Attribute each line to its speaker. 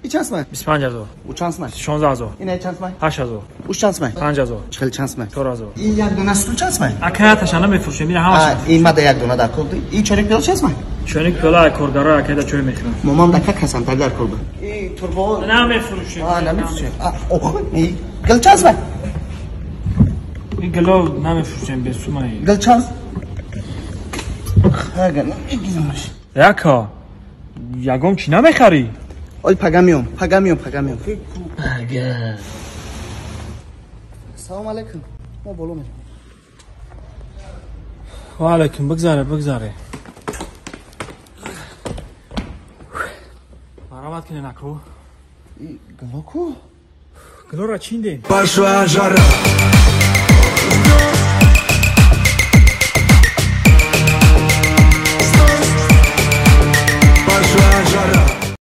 Speaker 1: И чанд сомай?
Speaker 2: 25 000.
Speaker 1: У чанд сомай?
Speaker 2: 16 000.
Speaker 1: Ина чанд сомай?
Speaker 2: 8000.
Speaker 1: Уш чанд сомай?
Speaker 2: 5000.
Speaker 1: Чхел чанд сомай?
Speaker 2: 4000.
Speaker 1: И як дона стул чанд сомай?
Speaker 2: Ака, ташана мефурӯшем, ина ҳамаш.
Speaker 1: А, ин мада як дона дар кор. И чорик пиёла чанд сомай?
Speaker 2: Чойник пиёла коргаро акайда чой мехӯранд.
Speaker 1: Момам дака касантар дар кор буд. И турбо
Speaker 2: намефурӯшем.
Speaker 1: А, намефурӯшем. А, ох, и гил чанд сомай?
Speaker 2: Ин гило намефурӯшем, бесумай.
Speaker 1: Гил чанд? Ага, намегизамаш.
Speaker 2: Яка, ягон чӣ намехарӣ?
Speaker 1: Оли пага миём, пага миём, пага миём.
Speaker 2: Ага.
Speaker 1: Салом алейкум. Мо боло мерем.
Speaker 2: Ва алейкум, бигзаре, бигзаре. Марҳамат кунед, аку.
Speaker 1: И гило ку?
Speaker 2: Гилоро чиндем.
Speaker 3: Пошла жара.